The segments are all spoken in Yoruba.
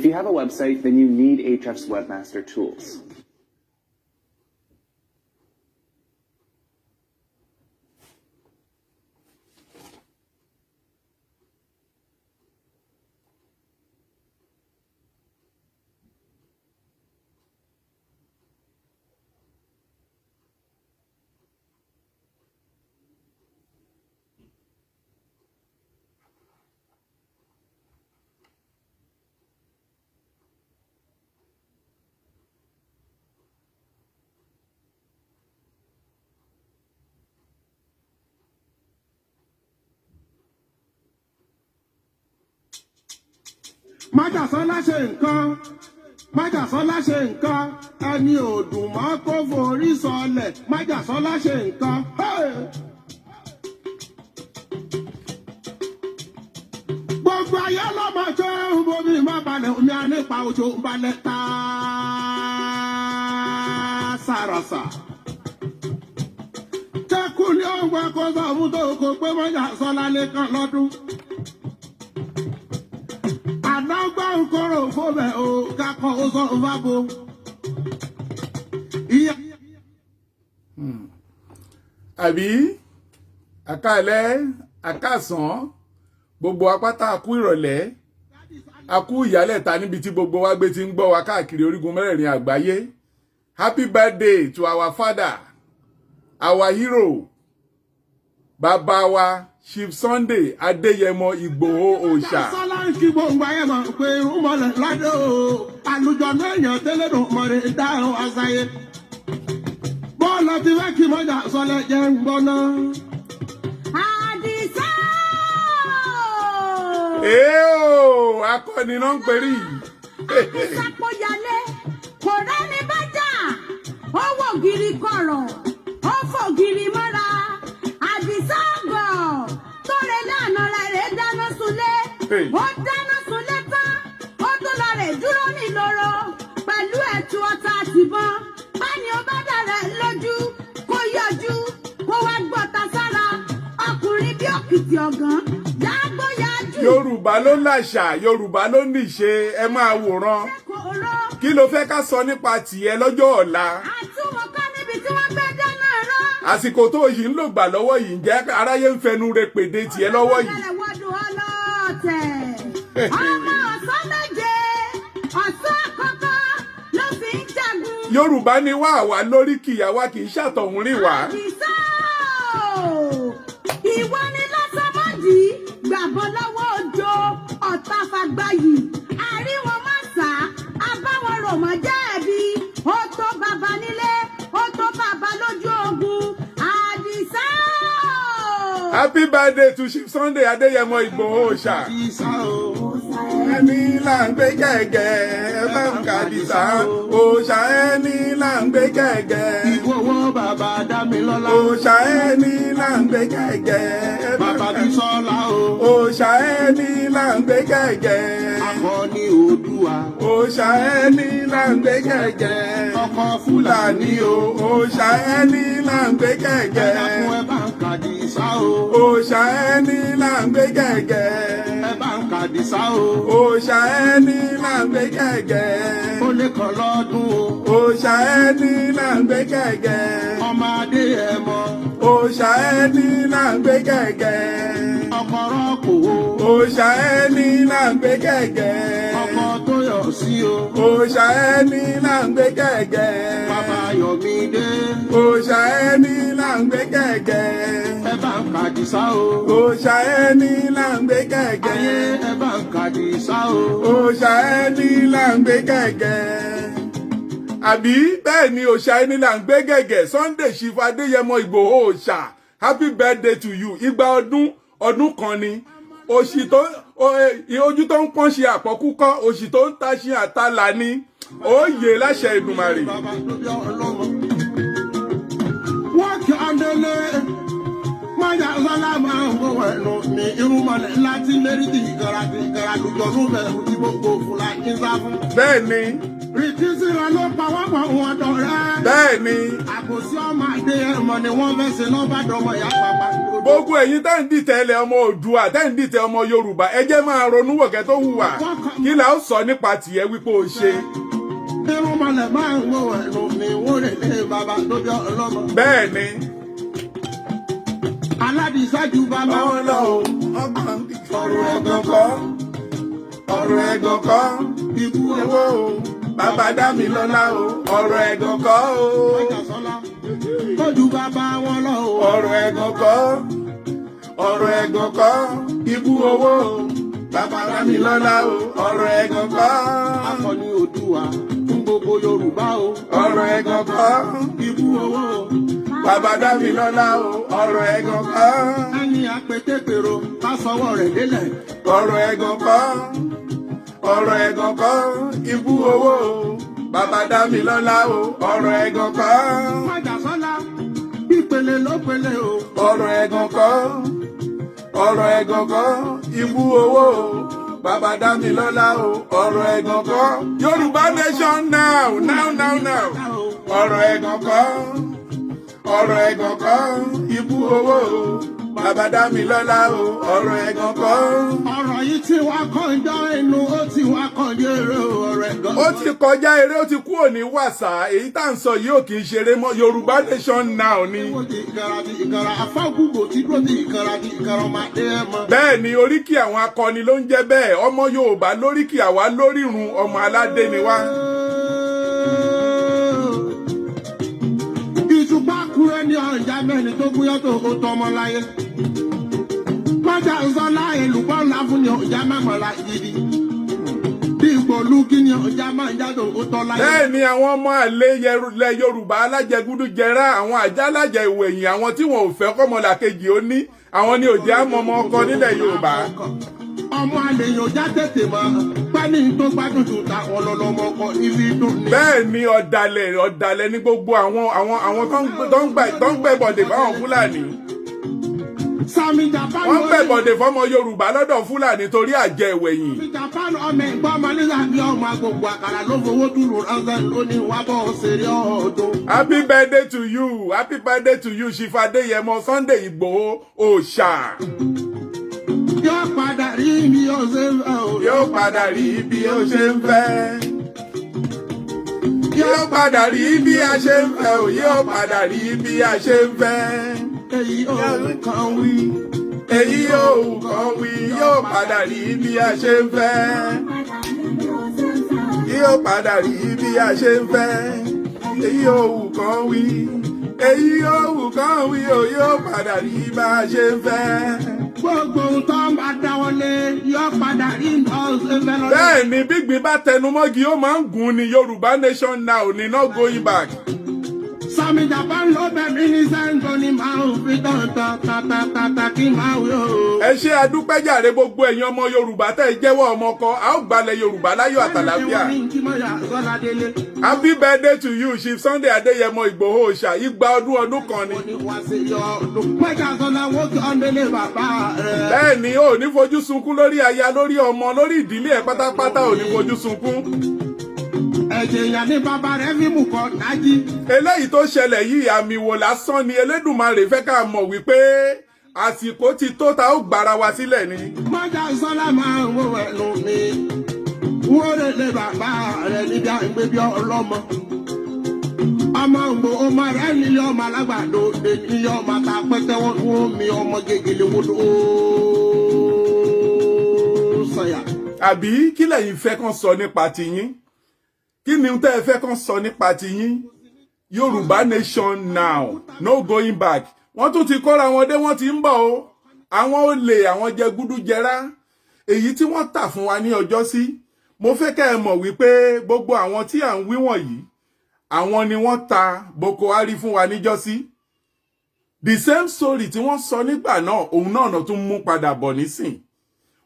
If you have a website, then you need Ahrefs Webmaster Tools. Májàsọ́lá ṣe nǹkan, Májàsọ́lá ṣe nǹkan, ẹni ò dùn mọ́ kó forí sọlẹ̀. Májàsọ́lá ṣe nǹkan. Hey! Gbogbo ayé lọ́mọ tó ń bomi má balẹ̀, omi ànípa òjò ń balẹ̀ tá sàràsà. Tẹ́kù ní òun kó sọ fún tó kó pé Májàsọ́lá lè kàn lọ́dún. Àdágbà ń kóró fóbẹ̀ o, kakọ̀ ó sọ fábo. Ìyá. Àbí àkàlẹ́, àkàsán, gbogbo apáta, àkú ìrọ̀lẹ́, àkú ìyálẹ̀ta níbi tí gbogbo wa gbé ti ń gbọ́ wa káàkiri orígun mẹ́rẹ̀ẹ̀rin àgbáyé. Happy birthday to our father, our hero, bàbá wa, Chief Sunday Adéyẹmọ Ìgbòho Òòṣà. Sọ́lá ń kí gbogbo ayé mọ̀ pé irúnmọlẹ̀ ládé o. Àlùjọ̀nú èèyàn tẹ́lẹ̀ dùn mọ̀rẹ́ dáhùn àṣàyè. Bọ́ọ̀lù ti fẹ́ kí mọ́jà sọlẹ̀ jẹ́ ń gbọ́ná. Àdìsá! Èè o, akọni náà ń perí yìí. Àdìsápòyálé kò rẹ́ni bá jà, ó wò gírí kọ̀rọ̀, ó fò gírí mọ́ra. Àdìsá àgọ̀ tó rẹ lánàá rẹ̀ rẹ̀ dáná sunlé. Hey. Ó dáná sunlé tán, ó tún lọ rẹ̀ dúró nílòrò pẹ̀lú ẹ̀tù ọta àtìbọn. Báni ó bá dàrẹ̀ lójú, kó yọjú, kó wá gbọ́ta sára. Ọkùnrin bí òkìtì ọ̀gán, yáágbó yáájú. Yorùbá ló làṣà, Yorùbá ló níṣe. Ẹ máa wòran. Kòró. Kí ló fẹ́ ká sọ nípa tìẹ lọ́jọ́ ọ̀la? Àtúwọ̀n ká níbi tí wọ́n gbé dáná rán. Àsìkò tó yìí ń lò gbà lọ́wọ́ yìí, ǹjẹ́ aráyé ń fẹnu re pèdè tiẹ̀ lọ́wọ́ yìí? Ọ̀gẹ̀rẹ̀ wọ́dùn ọlọ́ọ̀tẹ̀. Ọmọ ọ̀sán méje, ọ̀sán àkọ́kọ́ ló fi ń jagun. Yorùbá ni wá, àwa lórí kìyàwá, kì í ṣàtọ̀hún rìn wá. Àdìsá o! Ìwọ ni lọ́sọ̀mọ́dì gbàbọ́ lọ́wọ́ òjò ọ̀tá fagbáyì. Àríwọ̀n má sá, abáwọn rò mọ́ jẹ́ẹ̀bi. Ó tó bàbá nílé, ó tó bàbá lójú ogun. Àdìsá o! Happy birthday to Chief Sunday Adéyẹmọ Ìgbòho Òòṣà. Àdìsá o. Ẹni là ń gbé gẹ́gẹ́, ẹ bá ń kàdìsá. Òòṣà ẹni là ń gbé gẹ́gẹ́. Ìwọ́wọ́ bàbá Dámilọ́lá. Òòṣà ẹni là ń gbé gẹ́gẹ́, ẹ bá ń Bàbá kà- Bísọ́lá o. Òòṣà ẹni là ń gbé gẹ́gẹ́. Akọni Oòduà. Òòṣà ẹni là ń gbé gẹ́gẹ́. Ọkọ Fúlàní Fúlàní o, òòṣà ẹni là ń gbé gẹ́gẹ́. Ẹ dákun, ẹ bá ń kàdìsá o. Òòṣà ẹni là ń gbé gẹ́gẹ́. Ẹ bá ń kàdìsá o. Òòṣà ẹni là ń gbé gẹ́gẹ́. Ó lè kàn lọ́dún o. Òòṣà ẹni là ń gbé gẹ́gẹ́. Ọmọ adé ẹ mọ. Òòṣà ẹni là ń gbé gẹ́gẹ́. Ọkọ rọ́pò o. Òòṣà ẹni là ń gbé gẹ́gẹ́. Ọkọ tó yọ̀ sí o. Òòṣà ẹni là ń gbé gẹ́gẹ́. Bàbá Yọ̀mídé. Òòṣà ẹni là ń gbé gẹ́gẹ́. Ẹ bá ń kàdìsá o. Òòṣà ẹni là ń gbé gẹ́gẹ́. Ayé, ẹ bá ń kàdìsá o. Òòṣà ẹni là ń gbé gẹ́gẹ́. Àbí bẹ́ẹ̀ ni, òòṣà ẹni là ń gbé gẹ́gẹ́. Sunday Chief Adéyẹmọ Ìgbòho Òòṣà, happy birthday to you. Igba ọdún ọdún kan ni. Òṣì tó ojú tó ń pọ́n ṣe àpọ́kúkọ́, òṣì tó ń ta ṣe àtàlà ni ó yè láṣẹ Èdùmàrè. Bàbá tó bí ọlọ́mọ. Wọ́n kí Adélé. Májà sọ́lá máa ń wọ̀ ẹ̀nu ní irúnmọlẹ̀ láti lérí ti ìkara ti ìkara lùjọ́ ló bẹ̀rù tí gbogbo Fúlàní sá fún. Bẹ́ẹ̀ ni. Rìkísíra ló pa wọ́n pọ̀ wọn dọ̀rẹ́. Bẹ́ẹ̀ ni. Àbòsí ọmọ àdé ẹ̀mọ́ ni wọ́n fẹ́ ṣe lọ́ba dọmọ ìyá pàpà. Gbogbo ẹ̀yin tẹ́ ń dìtẹ̀ ilẹ̀ ọmọ Oòduà, tẹ́ ń dìtẹ̀ ọmọ Yorùbá, ẹ jẹ́ máa ronú wọ̀kẹ́ tó hùwà. Kí la ó sọ nípa tìyẹ wípé o ṣe? Irun mọ̀lẹ̀ máa ń wo ẹnu mi wó lè lé bàbá lójú ọlọ́mọ. Bẹ́ẹ̀ ni. Aládìsájú bàbá wọn lọ o. Ọ̀rọ̀ ẹ̀gàn kọ́, ọ̀rọ̀ ẹ̀gàn kọ́, Ikú owó o, bàbá dá mi lọ́lá o, ọ̀rọ̀ ẹ̀gàn kọ́ o. Májàsọ́lá. Kójú bàbá wọn lọ o. Ọ̀rọ̀ ẹ̀gàn kọ́, ọ̀rọ̀ ẹ̀gàn kọ́, ikú owó o, bàbá dá mi lọ́lá o, ọ̀rọ̀ ẹ̀gàn kọ́. Akọni Oòduà fún gbogbo Yorùbá o. Ọ̀rọ̀ ẹ̀gàn kọ́, Ikú owó o. bàbá dá mi lọ́lá o, ọ̀rọ̀ ẹ̀gàn kọ́. Ẹni àpètépèrò ká sọwọ́ rẹ̀ délẹ̀. Ọ̀rọ̀ ẹ̀gàn kọ́, ọ̀rọ̀ ẹ̀gàn kọ́, ikú owó o, bàbá dá mi lọ́lá o, ọ̀rọ̀ ẹ̀gàn kọ́. Májàsọ́lá ìpele ló pele o. Ọ̀rọ̀ ẹ̀gàn kọ́, ọ̀rọ̀ ẹ̀gàn kọ́, ikú owó o, bàbá dá mi lọ́lá o, ọ̀rọ̀ ẹ̀gàn kọ́. Yorùbá nation now, now, now, now. Ọ̀rọ̀ ẹ̀gàn kọ́, ọ̀rọ̀ ẹ̀gàn kọ́, ikú owó o, bàbá dá mi lọ́lá o, ọ̀rọ̀ ẹ̀gàn kọ́. Ọ̀rọ̀ yìí ti wá kọjá inú, ó ti wá kọjá èrè ọ̀rọ̀ ẹ̀gàn. Ó ti kọjá eré, ó ti kúrò ní wàsà. Èyí tá à ń sọ yìí ò kì í ṣeré mọ́. Yorùbá nation now ni. Ó ti ìkara ti ìkara afágùgò tí dúró ti ìkara ti ìkara ọmọ adé ẹ̀ mọ́. Bẹ́ẹ̀ ni, oríkì àwọn akọni ló ń jẹ́ bẹ́ẹ̀. Ọmọ Yorùbá lóríkì, àwa lórírun, ọmọ aládé ni wá. Ìṣùpá kúrẹ́ ní ọ̀njà mẹ́rin tó gúnyán tó kó tọmọ láyé. Májàsọ́lá èlùbọ́ ńlá fún ni ọ̀njà mámọ́lá gidi. Bí ìgbòlú kí ni ọ̀njà máa ń jáde ó tọ́ láyé. Bẹ́ẹ̀ ni, àwọn ọmọ àlè ilẹ̀ Yorùbá, alájẹgúdú jẹrá, àwọn àjálàjẹ ìwẹ̀yìn, àwọn tí wọn ò fẹ́ kọ́mọlàkejì ó ní, àwọn ni òjì àmọ́mọ́ ọkọ nílẹ̀ Yorùbá. Ọmọ àlè yóò já tètè mọ́ pẹ́ni tó gbádùn jù táwọn lọ́lọ́mọ kọ ibi dùn ní. Bẹ́ẹ̀ ni, ọ̀dàlẹ̀ ọ̀dàlẹ̀ ní gbogbo àwọn tó ń gbẹ̀bọ̀dè fáwọn Fúlàní. Sami Japan. Wọ́n ń gbẹ̀bọ̀dè fọmọ Yorùbá lọ́dọ̀ Fúlàní torí àjẹ ìwẹ̀yìn. Sami Japan ọmọ ẹ̀gbọ́n ọmọ nígbà bí ọmọ agbègbè àkàrà ló fowó túlù ránṣẹ́ lónìí wá bọ́ ṣeré ọdún. Happy birthday to you, happy birthday to you, Chief Adéyẹmọ Sunday Ìgbòho Òòṣà. Yóò padà rí mi ó ṣe ń fẹ́ o. Yóò padà rí bí ó ṣe ń fẹ́. Yóò padà rí bí a ṣe ń fẹ́ o, yóò padà rí bí a ṣe ń fẹ́. Èyí ò kàn wí. Èyí yóò kàn wí, yóò padà rí bí a ṣe ń fẹ́. Yóò padà rí bí a ṣe ń fẹ́. Èyí yóò kàn wí. Èyí yóò kàn wí o, yóò padà rí bá a ṣe ń fẹ́. Gbogbo ohun tó ń bá dáwọ́lé yóò padà rí mi ó ṣe ń fẹ́ lọ́dún. Bẹ́ẹ̀ ni, gbígbín bá tẹnumọ́gi, ó máa ń gùn ní. Yorùbá nation now ni, no going back. Sami Japan ló bẹ̀ mí ní sẹ́ńtò ní máa ń fi tán tán tán kí máa wí o. Ẹ ṣe adúpẹ́jàre, gbogbo ẹ̀yin ọmọ Yorùbá tẹ́ ẹ jẹ́wọ́ ọmọ ọkọ, a ó gbalẹ̀ Yorùbá láyọ̀ àtàlàfíà. Happy birthday to you, Chief Sunday Adéyẹmọ Ìgbòho Òòṣà. 200 ọdún ọdún kan ni. Bẹ́ẹ̀ ni, ò ní fojú sunkún lórí aya, lórí ọmọ, lórí ìdílé ẹ̀ pátápátá, ò ní fojú sunkún. Ẹ̀jẹ̀ ìyá ní bàbá rẹ̀ fi mú kọ nájí. Eléyìí tó ṣẹlẹ̀ yìí, àmì wò lásán ni. Elédùmarè fẹ́ ká mọ̀ wípé àsìkò ti tó ta ó gbára wa sílẹ̀ ni. Mọ́jà sọ́lá máa ń wo ẹnu mi. Wọ́n lè lè bàbá rẹ̀ níbi àgbẹ̀ bí ọlọ́mọ. Ọmọ ògbó ọmọ rẹ̀ nílé ọmọ alágbàdo dé nílé ọmọ ta pẹ́tẹ́ wọ́n mi ọmọ gègèlè wodò sọ̀yà. Àbí kí lẹ̀yin fẹ́ kàn sọ nípa tiyín? Kí ni tẹ́ ẹ fẹ́ kàn sọ nípa tiyín? Yorùbá nation now, no going back. Wọ́n tún ti kóra wọn dé, wọ́n ti ń bọ̀ o. Àwọn olè, àwọn jẹgúdújẹrá, èyí tí wọ́n tà fún wa ní ọjọ́ sí. Mo fẹ́ kẹ́ ẹ mọ̀ wípé gbogbo àwọn tí à ń wí wọ̀nyí, àwọn ni wọ́n ta Boko Haram fún wa níjọ́sí. The same story tí wọ́n sọ nígbà náà, òun náà náà tún mú padà bọ̀ nísìn.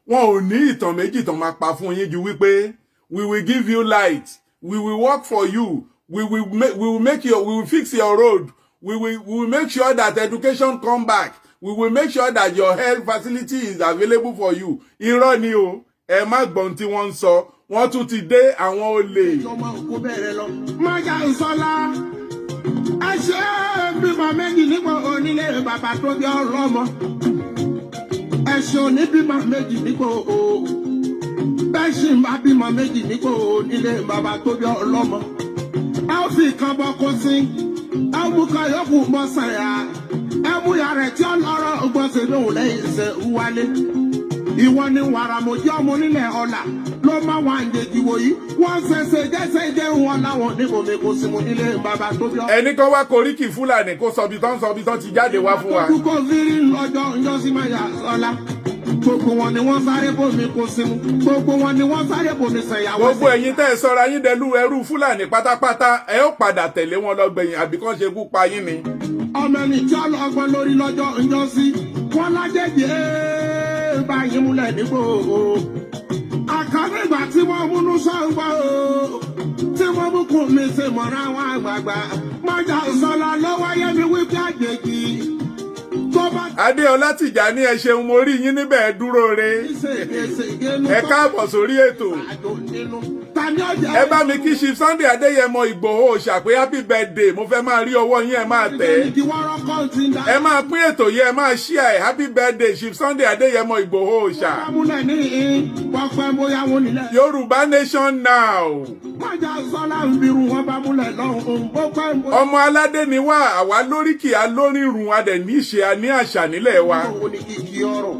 Wọn ò ní ìtàn méjì tán máa pa fún yín ju wípé we will give you light, we will work for you, we will fix your road, we will make sure that education come back, we will make sure that your health facility is available for you. Irọ́ ni o. Ẹ má gbọ́n tí wọ́n ń sọ. Wọ́n tún ti dé, àwọn olè. Ọmọ òkú bẹ̀rẹ̀ lọ. Májà Sọlá, ẹ ṣe bímọ méjì nípò onílé bàbá tó bí ọlọ́mọ. Ẹ ṣe òní bímọ méjì nípò o. Bẹ́ẹ̀ sì ń bá bímọ méjì nípò onílé bàbá tó bí ọlọ́mọ. Ẹ ó fi kan bọ́ kó sí. Ẹ ó mú kan yòókù mọ́ sàyà. Ẹ mú ìyá rẹ̀ tí ó lọ́rọ̀ gbọ́sẹ̀ lóhùn lẹ́yìn ṣe wálé. Ìwọ ni wàrà mọ̀jú ọmọ onílẹ̀ ọ̀la ló máa wà ń jèjì wòyí. Wọ́n ṣẹ̀ṣẹ̀ jẹ́sẹ̀ jẹ́ wọn láwọn níbomi kò sí mu nílé bàbá tó bí ọ. Ẹni kan wá koríkì Fúlàní, kó sọ bí tán, sọ bí tán ti jáde wá fún wa. Kókó fírí lọ́jọ́ ńjọ́ sí máa yà sọ́la. Gbogbo wọn ni wọ́n sáré bòmí kò sí mu. Gbogbo wọn ni wọ́n sáré bòmí sẹ̀yàwó. Gbogbo ẹ̀yin tẹ́ ẹ sọra yín dẹlú ẹrú Fúlàní pátápátá, ẹ ó padà tẹ̀lé wọn lọ́gbẹ̀yìn, àbí kán ṣe kú pa yín ni. Ọmọ ẹni tí ọlọ́gbọ́n lórí lọ́jọ́ ńjọ́ sí. Wọ́n lájẹ̀jì báyìí múlẹ̀ nígbò o. Àkànní ìgbà tí wọ́n múnú sọ́ngbọ́ o. Tí wọ́n mú kùn mi ṣe mọ̀ra àwọn àgbààgbà. Májà Sọlá lọ́wọ́ yẹ́mi wípé àjèjì. Tó bá Adéọlá Tìjàní, ẹ ṣeun, mo rí yín níbẹ̀, ẹ dúró re. ṣe èsè ìgénu. Ẹ káàbọ̀ sórí ètò. Àjò nínú. Tani ọjà. Ẹ bá mi kí Chief Sunday Adéyẹmọ Ìgbòho ṣàpé happy birthday. Mo fẹ́ máa rí ọwọ́ yín, ẹ máa tẹ̀ ẹ́. Kí wọ́n rọ́kọ̀ ti ń dá. Ẹ máa pín ètò yìí, ẹ máa share ẹ. Happy birthday, Chief Sunday Adéyẹmọ Ìgbòho ṣà. Múlẹ̀ ní ìhín, wọ́n pẹ́ bóyá wọn nílẹ̀. Yorùbá nation now. Májà Sọlá ń birun wọn bá múlẹ̀ lọ́hùn-ún, bó pẹ́ bóyá. Ọmọ aládé ni wá, àwa lóríkì, alórírun, a dẹ̀ ní ìṣe, a ní àṣà nílẹ̀ wa. Òun ni kìkì ọ̀rọ̀.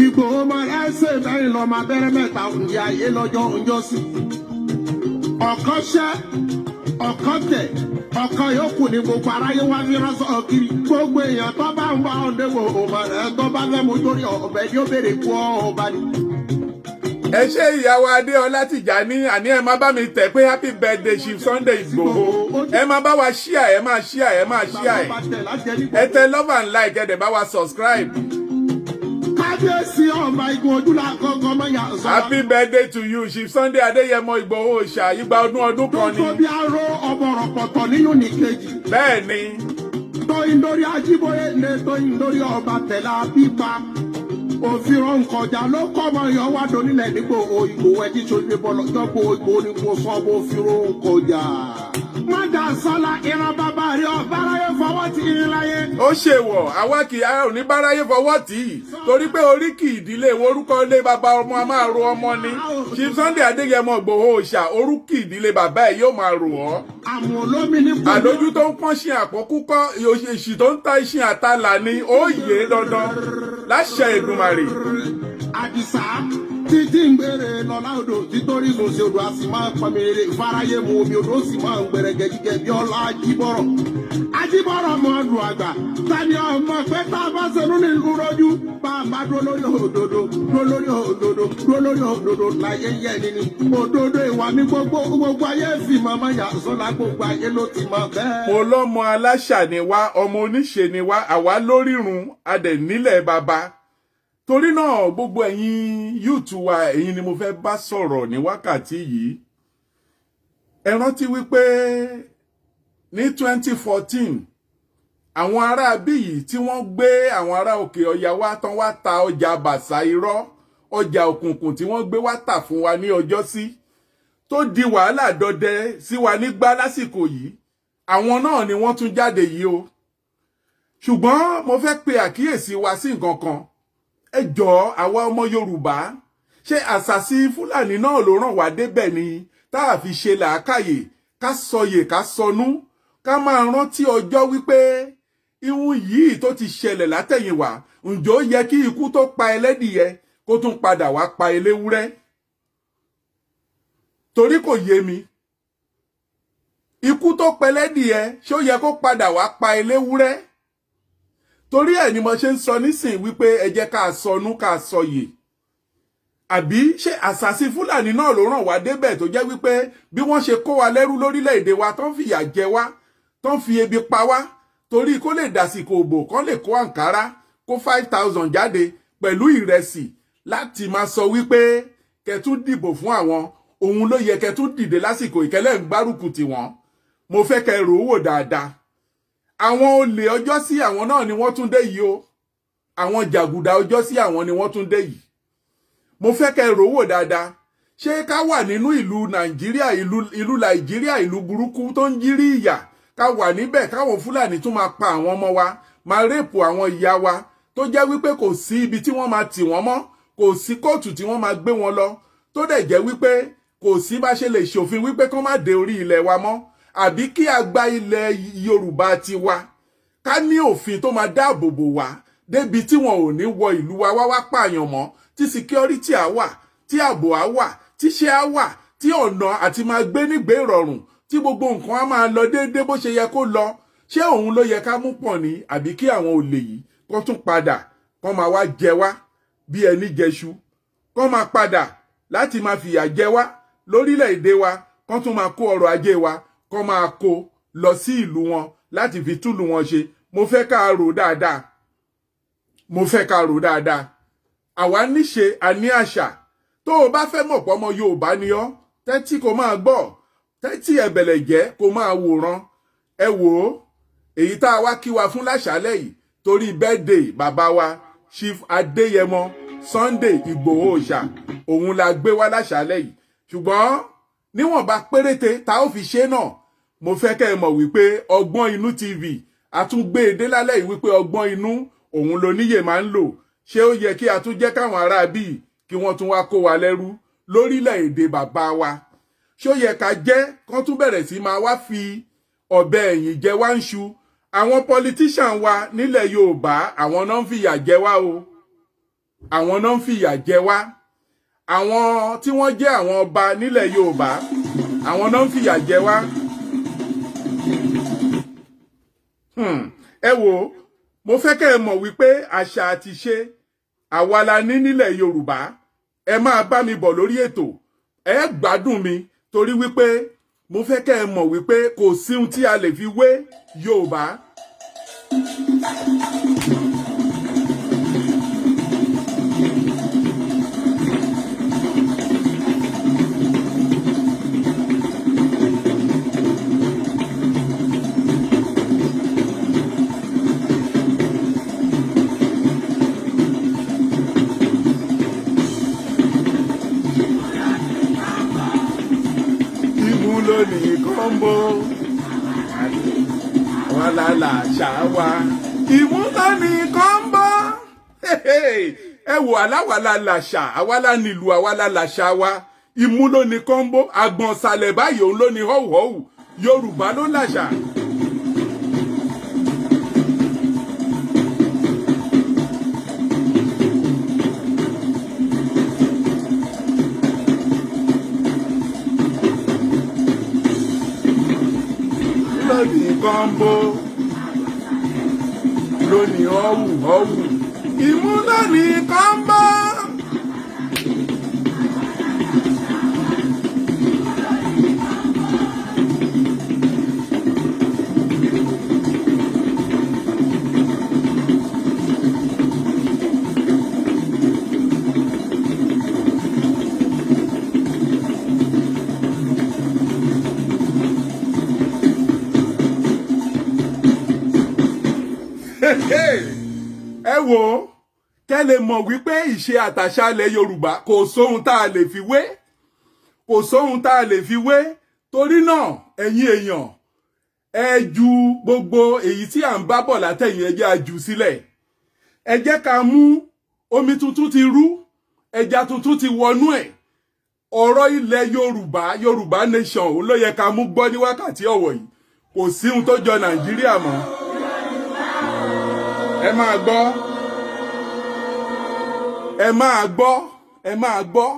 Ìgbòho máa ẹsẹ̀ mẹ́rin lọ́mọ abẹ́rẹ́ mẹ́ta òǹdí ayé lọ́jọ́ òǹjọ́ sí. Ọ̀kan ṣẹ́, ọ̀kan tẹ̀, ọ̀kan yòókù ní gbogbo aráyé wá fi ránṣọ́ kiri. Gbogbo èèyàn tó bá ń bá ọ̀dẹ́ wo ọmọ rẹ̀ tó bá fẹ́ mú torí ọ̀bẹ yóò béèrè kú ọba ni. Ẹ ṣe, ìyàwó Adéọlá Tìjàní. Àní ẹ máa bá mi tẹ̀ pé happy birthday, Chief Sunday Ìgbòho. Ẹ máa bá wa share ẹ, máa share ẹ, máa share ẹ. Ẹ tẹ love and like, ẹ dẹ̀ bá wa subscribe. Kábíyèsí ọba igun ojúlá kọ́kọ́ mọ́ yà sọ́la. Happy birthday to you, Chief Sunday Adéyẹmọ Ìgbòho ṣà. Ìgbà ọdún ọdún kan Tó ni. bí aró ọbọ̀rọ̀ pọ̀tọ̀ nínú nìkejì. Bẹ́ẹ̀ ni. Tóyin lórí Ajíbóyè ní tóyin lórí ọba tẹ̀lá pípa. Òfin kọjá ló kọ́ ọmọ yọ wá donílẹ̀ nígbò Ìgbòho ẹtí sojú bọ́lọ̀ jọ́gbó Ìgbòho ní kò sọ bó fi kọjá. Májà Sọlá, ìran bàbá rí ọba aráyé fọwọ́ ti irin láyé. Ó ṣèwọ̀, àwa kì í ò ní báráyé fọwọ́ tì í, torí pé oríkì ìdílé, orúkọ ilé bàbá ọmọ a máa ro ọmọ ni. Chief Sunday Adéyẹmọ Ìgbòho ṣà, oríkì ìdílé bàbá ẹ̀ yóò máa rò ọ́. Àmọ́ olómi ní kò. Àlójú tó ń pọ́n ṣe àpọ́kúkọ́, èsì tó ń ta iṣan àtàlà ni ó yé dandan láṣẹ Èdùmàrè. Àdìsá títí ń gbére lọ́lá odò títorí sùn sí odò, a sì máa ń pọnmi rere ìfarayé mu omi odò, ó sì máa ń gbẹrẹ gẹ́gẹ́ bí ọlá Ajíbọ̀rọ̀. Ajíbọ̀rọ̀ mọ ọdún àgbà tani ọmọ pé tá a bá ṣẹnu ní ìlú rọjú bá a bá dúró lórí òdodo, dúró lórí òdodo, dúró lórí òdodo láyé yẹ nínú òdodo ìwà mi, gbogbo gbogbo ayé fi màmá yà sọ́la, gbogbo ayé ló ti mọ bẹ́ẹ̀. Mo lọ́mọ aláṣà ni wá, ọmọ oníṣe ni wá, àwa lórírun, a dẹ̀ nílẹ̀ bàbá. Torí náà, gbogbo ẹ̀yin youth wa, ẹ̀yin ni mo fẹ́ bá sọ̀rọ̀ ní wákàtí yìí. Ẹ rántí wípé ní 2014, àwọn ará bí yìí tí wọ́n gbé àwọn ará òkè ọya wá tán, wá ta ọjà bàṣà irọ́, ọjà òkùnkùn tí wọ́n gbé wá tà fún wa ní ọjọ́sí, tó di wàhálà dọdẹ sí wa nígbà lásìkò yìí, àwọn náà ni wọ́n tún jáde yìí o. Ṣùgbọ́n mo fẹ́ pe àkíyèsí wa sí nǹkan kan. Ẹ jọ̀ọ́, àwa ọmọ Yorùbá, ṣé àṣàsí Fúlàní náà ló ràn wá débẹ̀ ni, tá a fi ṣe làákàyè, ká sọyè, ká sọnú, ká máa rántí ọjọ́ wípé ihun yìí tó ti ṣẹlẹ̀ látẹ̀yìnwá, ǹjọ́ ó yẹ kí ikú tó pa ẹlẹ́dìyẹ kó tún padà wá pa eléwúrẹ́? Torí kò yé mi, ikú tó pẹlẹ́dìyẹ, ṣé ó yẹ kó padà wá pa eléwúrẹ́? Torí ẹ̀ ni mo ṣe ń sọ nísìn wípé ẹ jẹ́ ká sọnú, ká sọyè. Àbí ṣé àṣàsí Fúlàní náà ló ràn wá débẹ̀, tó jẹ́ wípé bí wọ́n ṣe kó wa lẹ́rú lórílẹ̀‐èdè wa, tó ń fìyà jẹ wá, tó ń fi ebi pa wá, torí kó lè dàsìkò òbò kán lè kó àǹkárá, kó 5,000 jáde pẹ̀lú ìrẹsì láti máa sọ wípé kẹtún dìbò fún àwọn, òun ló yẹ kẹtún dìde lásìkò ìkẹlẹ́ ń gbárùkù tì wọ́n? Mo fẹ́ kẹ́ rò ó wò dáadáa. Àwọn olè ọjọ́ sí, àwọn náà ni wọ́n tún dé yìí o. Àwọn jàgùdà ọjọ́ sí, àwọn ni wọ́n tún dé yìí. Mo fẹ́ kẹ́ rò wò dáadáa. Ṣé ká wà nínú ìlú Nàìjíríà, ìlú Nàìjíríà, ìlú burúkú tó ń jírí ìyà, ká wà níbẹ̀ káwọn Fúlàní tún máa pa àwọn ọmọ wa, máa rape àwọn ìyá wa, tó jẹ́ wípé kò sí ibi tí wọ́n máa tì wọ́n mọ́, kò sí kóòtù tí wọ́n máa gbé wọn lọ, tó dẹ̀ jẹ́ wípé kò sí bá ṣe lè ṣòfin wípé kán má dé orí ilẹ̀ wa mọ́, àbí kí a gba ilẹ̀ Yorùbá tiwa, ká ní òfin tó máa dáàbò bò wá débi tí wọn ò ní wọ ìlú wa wá wá pààyàn mọ́, tí security á wà, tí ààbò á wà, tíṣẹ́ á wà, tí ọ̀nà àti máa gbé nígbé ìrọ̀rùn, tí gbogbo nǹkan á máa lọ déédéé bó ṣe yẹ kó lọ? Ṣé òun ló yẹ ká mú pọ̀ ní, àbí kí àwọn olè yìí kó tún padà kó máa wá jẹ wá bí ẹni jẹṣu, kó máa padà láti máa fìyà jẹ wá lórílẹ̀‐èdè wa, kó tún máa kó ọrọ̀ ajé wa, kó máa kó lọ sí ìlú wọn láti fi túlù wọn ṣe? Mo fẹ́ ká rò dáadáa, mo fẹ́ ká rò dáadáa. Àwa níṣe, a ní àṣà. Tó o bá fẹ́ mọ̀ pé ọmọ Yorùbá ni ọ́, tẹ́tí kó máa gbọ́, tẹ́tí ẹ̀bẹ̀lẹ̀ jẹ́ kó máa wòran. Ẹ wò ó, èyí tá a wá kí wa fún láṣálẹ̀ yìí, torí birthday bàbá wa Chief Adéyẹmọ Sunday Ìgbòho Òòṣà, òun la gbé wá láṣálẹ̀ yìí. Ṣùgbọ́n níwọ̀nba péréte tá ó fi ṣe náà, mo fẹ́ kẹ́ ẹ mọ̀ wípé Ọgbọ́n Inú TV a tún gbé e dé lálẹ́ yìí, wípé ọgbọ́n inú òun loníyè máa ń lò. Ṣé ó yẹ kí a tún jẹ́ káwọn ará bíi kí wọ́n tún wá kó wa lẹ́rú lórílẹ̀‐èdè bàbá wa? Ṣé ó yẹ ká jẹ́ kán tún bẹ̀rẹ̀ sí máa wá fi ọ̀bẹ ẹ̀yìn jẹ wá ń ṣu? Àwọn politician wa nílẹ̀ Yorùbá, àwọn náà ń fìyà jẹ wá o, àwọn náà ń fìyà jẹ wá. Àwọn tí wọ́n jẹ́ àwọn ọba nílẹ̀ Yorùbá, àwọn náà ń fìyà jẹ wá. Ẹ wò, mo fẹ́ kẹ́ ẹ mọ̀ wípé àṣà àti ṣe àwa la ní nílẹ̀ Yorùbá. Ẹ máa bá mi bọ̀ lórí ètò, ẹ gbádùn mi, torí wípé mo fẹ́ kẹ́ ẹ mọ̀ wípé kò sí ohun tí a lè fi wé Yorùbá. Imú ló ní kọ́ńbó, wà lálà ṣá wa. Imú ló ní kọ́ńbó. Ẹ wò, aláwàlà làṣà, àwàlà nílùú, àwàlà làṣà wa. Imú ló ní kọ́ńbó, àgbọ̀n sàlẹ̀ báyìí òun ló ní họ́wùhọ́wù. Yorùbá ló làṣà. Lónìí kọ́ńbó, lónìí họ́wù họ́wù. Imú lónìí kọ́ńbó. Ẹ wò ó, kẹ́ lè mọ̀ wípé ìṣe àtàṣà ilẹ̀ Yorùbá kò sóhun tá a lè fi wé, kò sóhun tá a lè fi wé. Torí náà, ẹ̀yin èèyàn, ẹ ju gbogbo èyí tí à ń bá bọ̀ látẹ̀yìn, ẹ jẹ́ a jù sílẹ̀. Ẹ jẹ́ ká mú omi tuntun ti rú, ẹja tuntun ti wọnú ẹ̀. Ọ̀rọ̀ ilẹ̀ Yorùbá, Yorùbá nation, òun ló yẹ ká mú gbọ́ ní wákàtí ọ̀wọ̀ yìí. Kò sí ohun tó jọ Nàìjíríà mọ́. Ẹ máa gbọ́, ẹ máa gbọ́, ẹ máa gbọ́.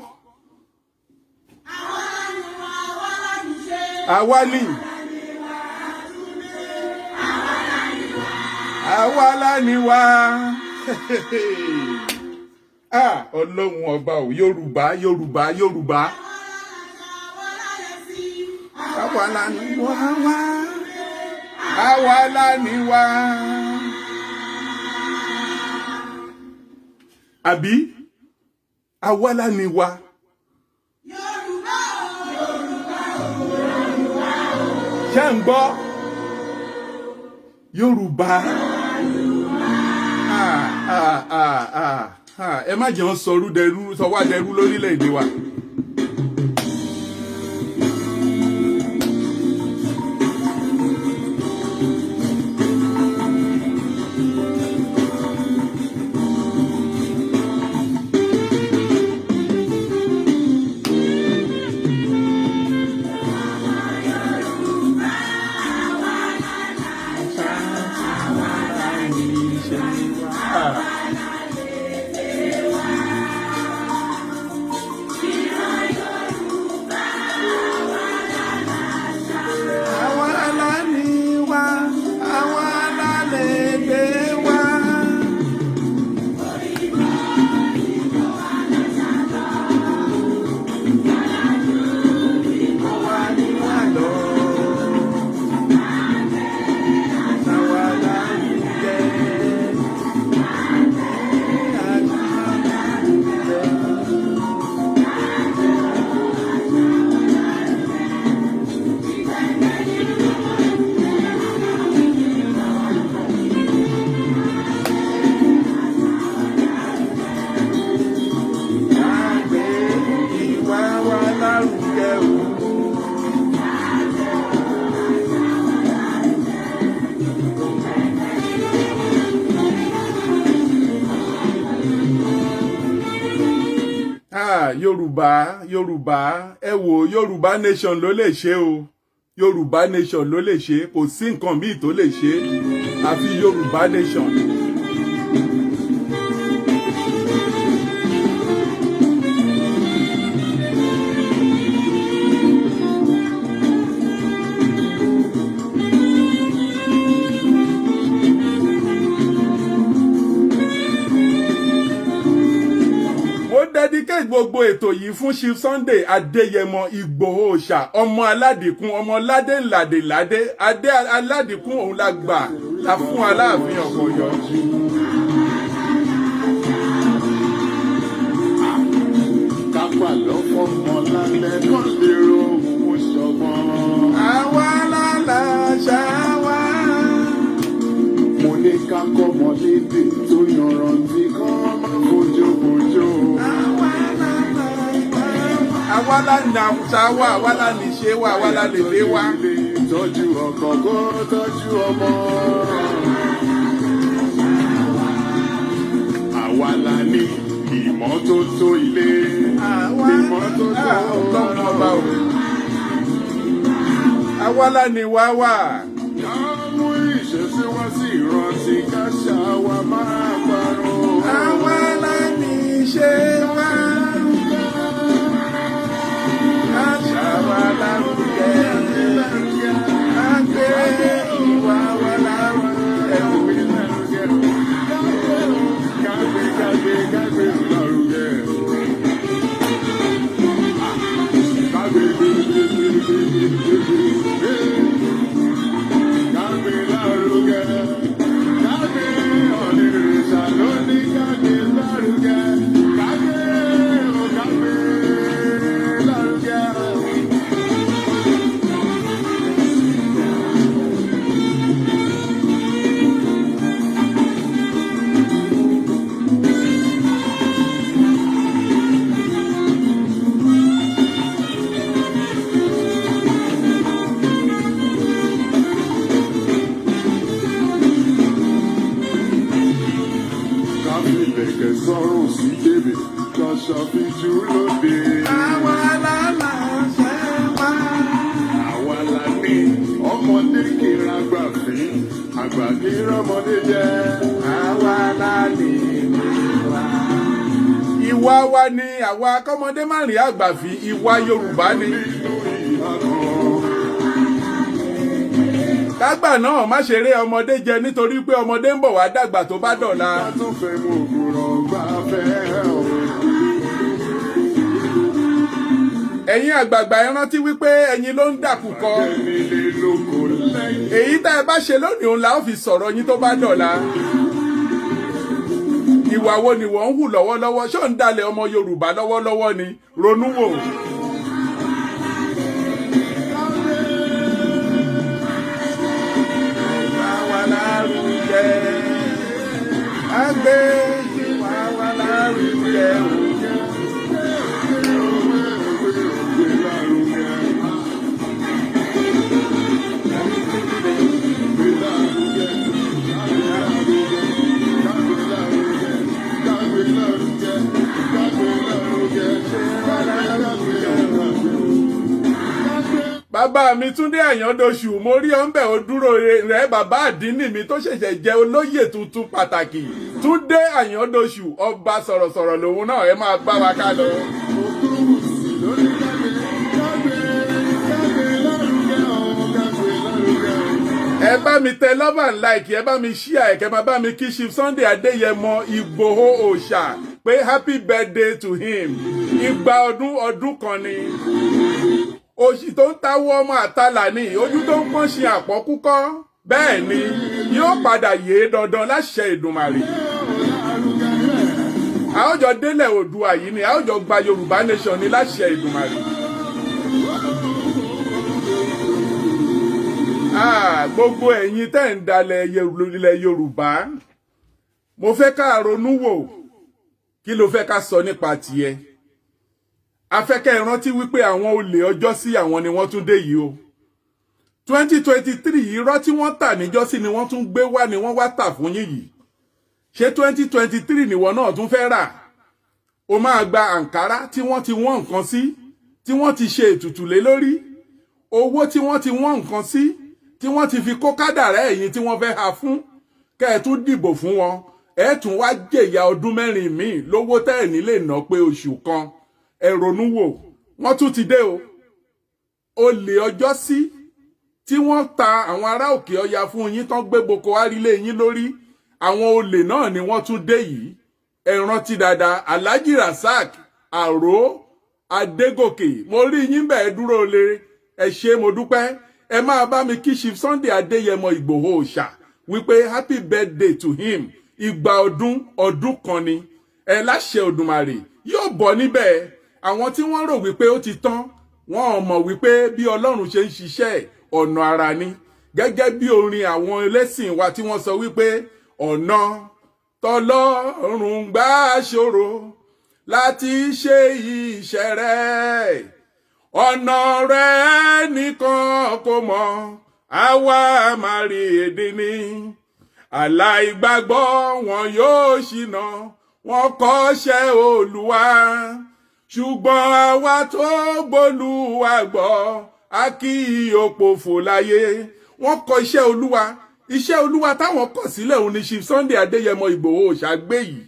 Àwa ni, àwa la ni wá. Ah, Ọlọ́run ọba ò! Yorùbá, Yorùbá, Yorùbá, àwa la ni wá wá, àwa la ni wá. Àbí àwa la ni wá. Ṣé ń gbọ́ Yorùbá? Ah, ah, ah, ah. Ẹ má jẹ́ wọn sọrú dẹrú, sọ wá dẹrú lórílẹ̀‐èdè wa. Àwa la ní wa, àwa la lè dé wa. Àwa ni wà lọ. Àwa la ń jẹ. Àwa la ń jẹ. Àgbẹ̀ ìwà wa lárugẹ o. Ah, Yorùbá, Yorùbá, ẹ wò, Yorùbá nation ló lè ṣe o. Yorùbá nation ló lè ṣe, kò sí nǹkan míì tó lè ṣe àfi Yorùbá nation. Mo dedicate gbogbo ètò yìí fún Chief Sunday Adéyẹmọ Ìgbòho Òòṣà, ọmọ aládìkún, ọmọ ládé ńládé ládé adé aládìkún, òun la gbà la fún Aláàfin Ọ̀yọ́. Kápá lọ́fọ̀mọ́ lálẹ́ kán lè ro òun ṣọgbọ́n. Àwa lálàṣà wa. Mo ní ká kọ́mọ lédè tó yanrantí kán má fojú fojú. Àwa lálàṣà wa. Àwa la nàṣà wa, àwa la nìṣe wa, àwa la lèdè wa. Ilé tọ́jú ọkọ kó tọ́jú ọmọ. Àwa la ní ìmọ́tótó ilé. Àwa Ìmọ́tótó Ọlọ́run ọba o. Àwa la ní wá wà. Ká mú ìṣesí wá sí ìrántí káṣá wa máa parun. Àwa la níṣe wa. Àṣà wa lárugẹ. Àgbẹ̀ ìwà wa lárugẹ. Kágbé kágbé kágbé lárugẹ. Kágbé gbé gbé gbé gbé gbé gbé gbé. Kágbé lárugẹ. Kágbé onírìṣà lóní kágbé lárugẹ. Kágbé o kágbé lárugẹ. Ká fìlẹ̀kẹ̀ sọ́rùn sí bèbè ká ṣàfijù lóde. Àwa la láṣẹ wa. Àwa la ní ọmọdé kìíra gbà fín, àgbà kìíra ọmọdé jẹ. Àwa la ní ìwà. Ìwà wa ni àwa kọ́mọdé má rí àgbà fi, ìwà Yorùbá ni. Nínú ìhà kan. Kágbà náà má ṣeré ọmọdé jẹ nítorí pé ọmọdé ń bọ̀ wá dàgbà tó bá dọ̀la. Ká tún fẹ́ mú ògùrọ̀ gbà fẹ́ o. Ẹ̀yin àgbààgbà, ẹ rántí wípé ẹ̀yin ló ń dàkúkọ. Jẹ́ nílé lóko lẹ́yìn. Èyí tá ẹ bá ṣe lónìí, òun la ó fi sọ̀rọ̀ yín tó bá dọ̀la. Ìwà wo ni wọ́n ń hù lọ́wọ́lọ́wọ́? Ṣó ń dalẹ̀ ọmọ Yorùbá lọ́wọ́lọ́wọ́ ni? Ronú wò. Ìwà wa lárugẹ. Àgbẹ̀ ìwà wa lárugẹ. Bàbá mi Túndé Àyàndóṣù, mo rí ọ́nbẹ̀, ó dúró rẹ̀. Bàbá àdínì mi tó ṣẹ̀ṣẹ̀ jẹ́ olóyè tuntun pàtàkì, Túndé Àyàndóṣù, ọba sọ̀rọ̀sọ̀rọ̀ lòun náà. Ẹ máa bá wa ká lọ. Ògúnwùsì lórí kágbé kágbé kágbé lárugẹ o, kágbé lárugẹ o. Ẹ bá mi tẹ love and like, ẹ bá mi share, ẹ kẹ́ máa bá mi kí Chief Sunday Adéyẹmọ Ìgbòho Òòṣà pé happy birthday to him. Ìgbà ọdún ọdún kan ni. Òṣì tó ń táwọ́ ọmọ àtàlà ni, ojú tó ń pọ́n ṣe àpọ́kúkọ́. Bẹ́ẹ̀ ni, yóò padà yé dandan láṣẹ Ìdùmarè. A ó jọ délẹ̀ Oòduà yìí ni, a ó jọ gba Yorùbá nation ní láṣẹ Ìdùmarè. Ah, gbogbo ẹ̀yin tẹ́ ń dalẹ̀ ilẹ̀ Yorùbá, mo fẹ́ ká ronú wò. Kí ló fẹ́ ká sọ nípa tiẹ̀? A fẹ́ kẹ́ ẹ rántí wípé àwọn olè ọjọ́ sí, àwọn ni wọ́n tún dé yìí o. 2023, irọ́ tí wọ́n tà níjọ́sí ni wọ́n tún gbé wá, ni wọ́n wá tà fún yín yìí. Ṣé 2023 nìwọ náà tún fẹ́ rà? O máa gba àǹkárá tí wọ́n ti wọ́n nǹkan sí, tí wọ́n ti ṣe ètùtù lé lórí, owó tí wọ́n ti wọ́n nǹkan sí, tí wọ́n ti fi kó kádàrá ẹ̀yìn tí wọ́n fẹ́ ha fún kẹ́ ẹ tún dìbò fún wọn. Ẹ tún wá jẹ̀yà ọdún 4 míì lówó tẹ́ ẹ̀ ní lè ná pé oṣù kan. Ẹ ronú wò. Wọ́n tún ti dé o. Olè ọjọ́ sí tí wọ́n ta àwọn ará òkè ọya fún yín, tán gbé Boko Haram lé yín lórí, àwọn olè náà ni wọ́n tún dé yìí. Ẹ rántí dáadáa. Alhaji Rasaq Àró Adégòkè, mo rí yín bẹ́ẹ̀, dúró lé. Ẹ ṣé, mo dúpẹ́. Ẹ máa bá mi kí Chief Sunday Adéyẹmọ Ìgbòho Òòṣà wípé happy birthday to him. Ìgbà ọdún ọdún kan ni. Ẹ láṣẹ Òdùmarè, yóò bọ̀ níbẹ̀. Àwọn tí wọ́n rò wípé ó ti tán, wọn ò mọ̀ wípé bí Ọlọ́run ṣe ń ṣiṣẹ́, ọ̀nà ara ni. Gẹ́gẹ́ bí orin àwọn ẹlẹ́sìn wa tí wọ́n sọ wípé ọ̀nà tọlọ́run gbà ṣòro láti ṣe iṣẹ́ rẹ̀, ọ̀nà rẹ̀ nìkan kò mọ̀, àwa máa rí èdè ní aláìgbàgbọ́ wọn yóò ṣìnà, wọn kọ́ṣẹ́ Olúwa, ṣùgbọ́n àwa tó gbólúwa gbọ́, a kì í òpòfò láyé. Wọ́n kọ iṣẹ́ Olúwa. Iṣẹ́ Olúwa táwọn kọ̀ sílẹ̀, òun ni Chief Sunday Adéyẹmọ Ìgbòho ṣàgbé yìí.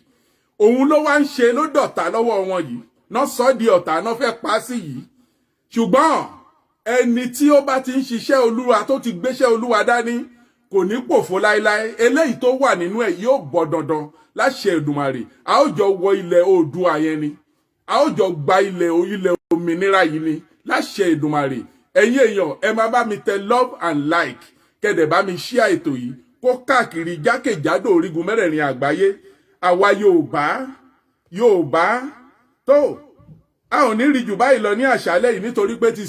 Òun ló wá ń ṣe ló dọ̀tá lọ́wọ́ wọn yìí, náà sọ di ọ̀tá, náà fẹ́ pa á sí yìí. Ṣùgbọ́n ẹni tí ó bá ti ń ṣiṣẹ́ Olúwa, tó ti gbéṣẹ́ Olúwa dání, kò ní pòfo láéláé. Eléyìí tó wà nínú ẹ̀ yóò bọ̀ dandan láṣẹ Èdùmàrè. A ó jọ wọ ilẹ̀ Oòduà yẹn ni, a ó jọ gba ilẹ̀ òmìnira yìí ni láṣẹ Èdùmàrè. Ẹ̀yin èèyàn, ẹ máa bá mi tẹ love and like, kẹ́dẹ̀ bá mi share ètò yìí kó káàkiri jákèjádò orígun mẹ́rẹ̀ẹ̀rin àgbáyé. Àwa Yorùbá, Yorùbá tó, a ò ní rí jù báyìí lọ ní àṣálẹ́ yìí, nítorí pé ti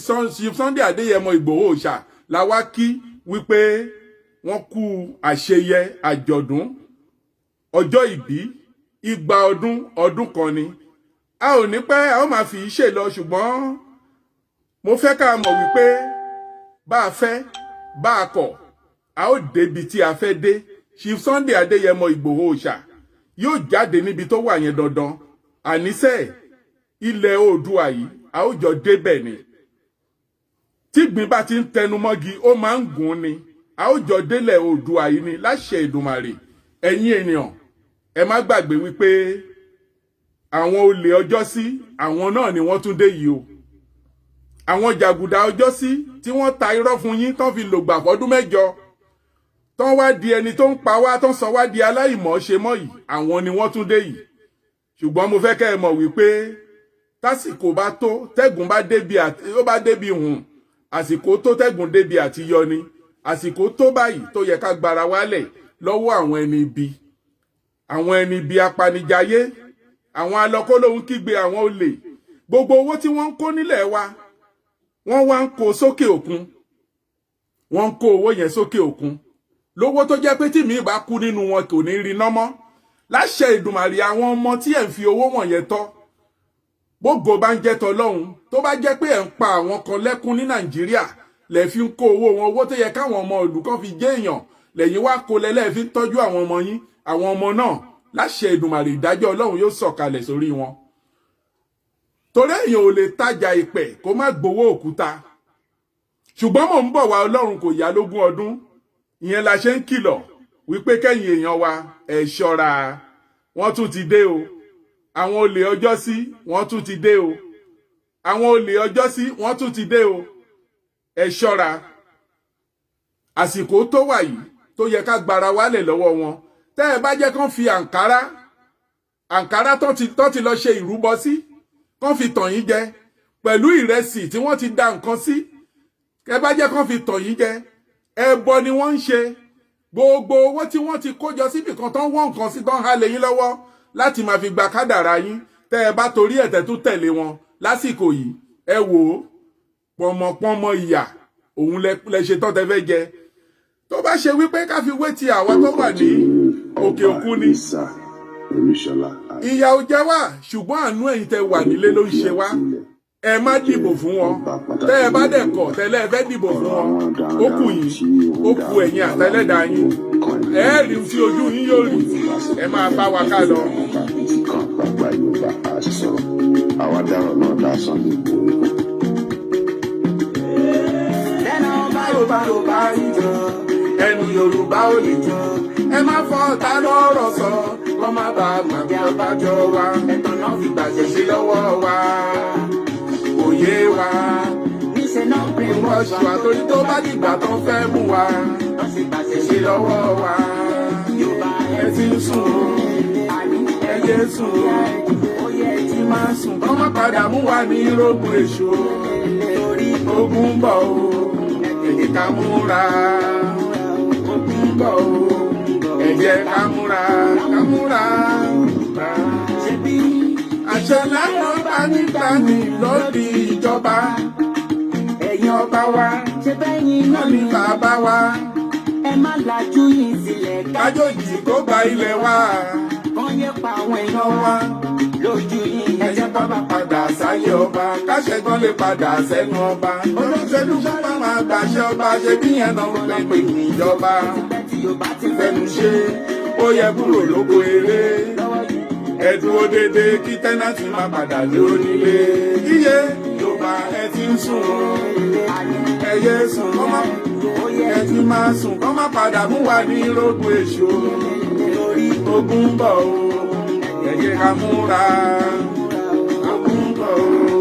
Sunday Adéyẹmọ Ìgbòho Òòṣà la wá kí wípé wọ́n kú àṣeyẹ àjọ̀dún ọjọ́ ìbí, igba ọdún ọdún kan ni. A ò ní pẹ́, a ó máa fi ṣe lọ, ṣùgbọ́n mo fẹ́ ká mọ̀ wípé bá a fẹ́, bá a kọ̀, a ó débi tí a fẹ́ dé. Chief Sunday Adéyẹmọ Ìgbòho Òòṣà yóò jáde níbi tó wà yẹn dandan. Àníṣe ilẹ̀ Oòduà yìí, a ó jọ débẹ̀ ni. Tígbín bá ti ń tẹnu mọ́gi, ó máa ń gùn ni. A ó jọ délẹ̀ Oòduà yìí ni láṣẹ Èdùmàrè. Ẹ̀yin ènìyàn, ẹ má gbàgbé wípé àwọn olè ọjọ́sí, àwọn náà ni wọ́n tún dé yìí o. Àwọn jàgùdà ọjọ́sí tí wọ́n ta irọ́ fún yín, tán fi lògbà fọ́dún 8, tán wá di ẹni tó ń pa wá, tán sọ wá di aláìmọ̀ ṣe mọ́ yìí, àwọn ni wọ́n tún dé yìí. Ṣùgbọ́n mo fẹ́ kẹ́ ẹ mọ̀ wípé tásìkò bá tó, tẹ́gùn bá débi, ó bá débi hùn, àsìkò tó tẹ́gùn débi àti yọ ni. Àsìkò tó báyìí tó yẹ ká gbára wálẹ̀ lọ́wọ́ àwọn ẹni ibi, àwọn ẹni ibi apanijayé, àwọn alọ́kólóhùn kígbe, àwọn olè. Gbogbo owó tí wọ́n ń kó nílẹ̀ wa, wọ́n wá ń kó sókè òkun. Wọ́n ń kó owó yẹn sókè òkun lówó tó jẹ́ pé tí mi bá kú nínú wọn, kò ní rí ná mọ́ láṣẹ Ìdùmàrè. Àwọn ọmọ tí ẹ̀ ń fi owó wọ̀nyẹn tọ́, gbogbo bá ń jẹ́ tọlọ́hun, tó bá jẹ́ pé ẹ̀ ń pa àwọn kan lẹ́kún ní Nàìjíríà lẹ̀ fi ń kó owó wọn, owó tó yẹ káwọn ọmọ ìlú kan fi jẹ́ èèyàn, lẹ́yìn wá kó lẹ́lẹ́ fi ń tọ́jú àwọn ọmọ yín, àwọn ọmọ náà, láṣẹ Ìdùmàrè, ìdájọ́ Ọlọ́run yóò sọ̀kalẹ̀ sórí wọn. Torí èèyàn ò lè tajà ìpẹ̀ kó má gbowó òkúta. Ṣùgbọ́n mò ń bọ̀ wá, Ọlọ́run kò yá lógún ọdún. Ìyẹn la ṣe ń kìlọ̀ wípé kẹ́yìn èèyàn wa, ẹ̀ ṣọ́ra. Wọ́n tún ti dé o. Àwọn olè ọjọ́ sí, wọ́n tún ti dé o. Àwọn olè ọjọ́ sí, wọ́n tún ti dé o. Ẹ ṣọ́ra. Àsìkò tó wà yìí tó yẹ ká gbára wálẹ̀ lọ́wọ́ wọn. Tẹ́ ẹ bá jẹ́ kán fi àǹkárá, àǹkárá tó ti lọ ṣe ìrúbọ sí, kán fi tàn yín jẹ pẹ̀lú ìrẹsì tí wọ́n ti da nǹkan sí, ẹ bá jẹ́ kán fi tàn yín jẹ, ẹbọ ni wọ́n ń ṣe. Gbogbo owó tí wọ́n ti kó jọ síbì kan, tán wọ́n nǹkan sí, tán hálẹ̀ yín lọ́wọ́ láti máa fi gba kádàrá yín, tẹ́ ẹ bá torí ẹ̀tẹ̀ tún tẹ̀lé wọn lásìkò yìí, ẹ wò ó, pọnmọpọnmọ ìyà òun lẹ ṣe tán tẹ fẹ́ jẹ. Tó bá ṣe wípé ká fi wé ti àwa tó wà ní òkè òkun ni, ìyà ò jẹ wá, ṣùgbọ́n àánú ẹ̀yin tẹ wà nílé ló ń ṣe wá. Ẹ má dìbò fún wọn. Tẹ́ ẹ bá dẹ̀ kọ̀ tẹ́lẹ̀ ẹ fẹ́ dìbò fún wọn, ó kù yín, ó kù ẹ̀yin àtẹlẹ́dàá yín. Ẹ rí tí ojú yín yóò rí. Ẹ máa bá wa ká lọ. Àwa dárò náà dá Sunday Igboho. Lẹ́nu ọba Yorùbá, Yorùbá ìjọ Ẹnu Yorùbá ò lè jọ. Ẹ má fọ ọ̀tá lọ́rọ̀ sọ, kọ́ má bàa gbàgbé abájọ wa. Ẹ̀tàn náà fi gbàṣẹ Ṣe lọ́wọ́ wa, kò yé wa. Níṣẹ́ náà pé Wọ́n ṣùwà torí tó bá dìgbà tó fẹ́ mú wa. Wọ́n sì gbàṣẹ Ṣe lọ́wọ́ wa. Yorùbá. Ẹ ti ń sùn, Àní ẹ yé sùn, ó yẹ ti máa sùn. Kọ́ má padà mú wa ní rógun èṣù. Torí Ogun ń bọ̀ o, ẹ ká múra. Ogun ń bọ̀ o, ẹ jẹ́ ká múra, ká múra. Ṣebí Àṣẹ láwọn bá nígbà ní lórí ìjọba. Ẹ̀yin Ọba wa ṣe bẹ́yìn náà náà ní ni bàbá wa. Ẹ má lajú yín sílẹ̀. Kájòjì kó gba ilẹ̀ wa. Kán yé pa àwọn èèyàn wa lójú yín. Ẹ jẹ́ kó bá padà sáyé ọba, káṣẹ́gun lè padà sẹ́nu ọba. Olóṣèlú sábà máa gbàṣẹ ọba, ṣe bí yẹn náà lè pè ní ìjọba. Bẹ́ẹ̀ tí Yorùbá ti Fẹnu ṣe ó yẹ kúrò lóko eré. Lọ́wọ́ yìí. Ẹ dúró déédéé kí tenant má padà lé onílé. Iye Yorùbá, ẹ ti ń sùn, Àní ẹ yé sùn, kọ́ má ó yẹ ẹ ti máa sùn, kọ́ má padà mú wa ní rógun èṣù. Torí Ogun ń bọ̀ o, ẹ jẹ́ ká múra. Ogun ń bọ̀ o,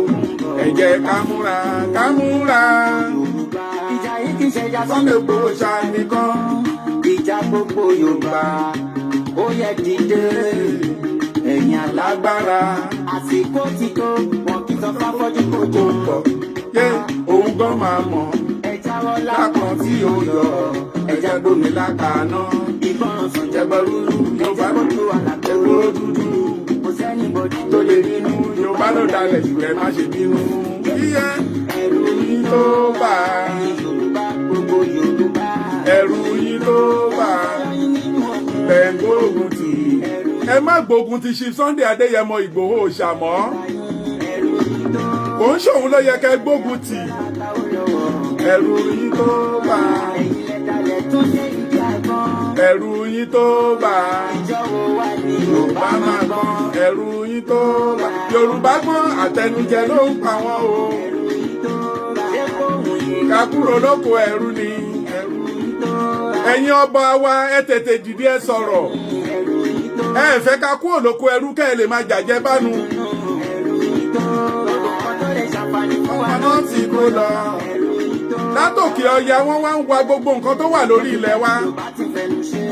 ẹ jẹ́ ká múra, ká múra. Yorùbá, ìjà yìí kì í ṣe ìjà Sunday Igboho ṣá nìkan. Ìjà gbogbo Yorùbá, ó yẹ dìde, ẹ̀yin Lágbára. Àsìkò ti tó, wọn kì í sọ fáfọ́jú kò Tó ń bọ̀ yé, òun gan máa mọ̀. Ẹ jáwọ́. Lákan tí ó yọ, ẹ jẹ́ gbómi lákaná. Ìgbọràn sàn Jẹbọ rúru, Yorùbá jẹ́ kó àlàkò ẹgbóró dúdú. Kò sẹ́ni bọ́dí Tó lè bínú, Yorùbá ló dalẹ̀ jù, ẹ má ṣe bínú. Yíyẹ Ẹ̀rù yín tó bá, ẹ̀yin Yorùbá, gbogbo Yorùbá. Ẹ̀rù yín tó bá, lẹ̀ ń gbógun tì í. Ẹ má gbógun ti Chief Sunday Adéyẹmọ Ìgbòho ṣàmọ́. Ẹ̀rù yín tó Kò ń ṣòun ló yẹ kẹ́ gbógun tì. Ẹ̀rù yín tó bá, Ẹ̀yin lẹ́dàlẹ̀ tó dé ìdí àgbọn. Ẹ̀rù yín tó bá. Ìjọ wo wà ní Yorùbá máa gbọ́n, ẹ̀rù yín tó bá. Yorùbá gbọ́n, àtẹnujẹ ló ń pa wọ́n o. Ṣé kò wù yín? Ká kúrò lóko ẹrú ni. Ẹ̀yin ọba wa, ẹ tètè dìde, ẹ sọ̀rọ̀. Ẹ fẹ́ ká kúrò lóko ẹrú kẹ́ ẹ lè máa jàjẹ́ bánu. Ọkọ̀ tó lè ṣàǹfààní fún wa Ọmọ náà ti kó lọ. Látòkè ọya, wọ́n wá ń wa gbogbo nǹkan tó wà lórí ilẹ̀ wa. Yorùbá ti fẹnu ṣe.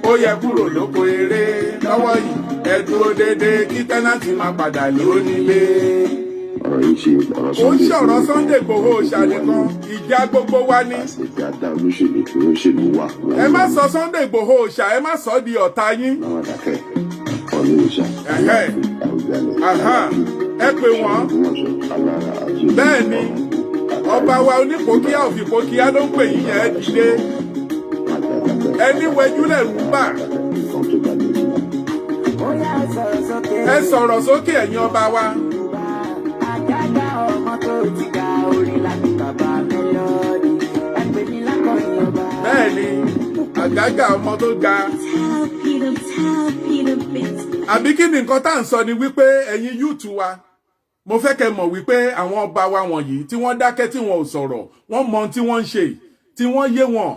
Ó yẹ kúrò lóko eré lọ́wọ́ yìí. Ẹ dúró déédéé kí tenant máa padà lé onílé. Ọ̀rọ̀ yìí ṣe ọ̀rọ̀ Ó ń ṣọ̀rọ̀ Sunday Igboho ṣànìkan, ìjà gbogbo wa ni. Àṣẹ dáadáa, olóṣèlú tí olóṣèlú wà. Ẹ má sọ Sunday Igboho ṣà, ẹ má sọ di ọ̀tá yín. Láwọn àdàkẹ́ ọ̀ní òòṣà. Ẹ̀hẹ́. Àwùjalẹ̀. Aha. Ẹ pè wọ́n. Bẹ́ẹ̀ ni, ọba wa onípòkíà òfìpòkíà ló ń pè yín yẹn, ẹ dìde. Ẹni wẹjú lẹ̀rú ń bà. Ó yá, ẹ sọ̀rọ̀ sókè. Ẹ sọ̀rọ̀ sókè, ẹ̀yin ọba wa. Àgàgà ọmọ tó ti ga orí láti bàbá mélòdì. Ẹ pè mí lákọ̀ọ́yìn ọba. Bẹ́ẹ̀ ni, àgàgà ọmọ tó ga. Tell Peter, tell Peter bit. Àbí kí ni nǹkan tá à ń sọ ni wípé ẹ̀yin youth wa Mo fẹ́ kẹ́ mọ̀ wípé àwọn ọba wa wọ̀nyí tí wọ́n dákẹ́, tí wọn ò sọ̀rọ̀, wọ́n mọ ohun tí wọ́n ń ṣe, tí wọ́n yé wọn.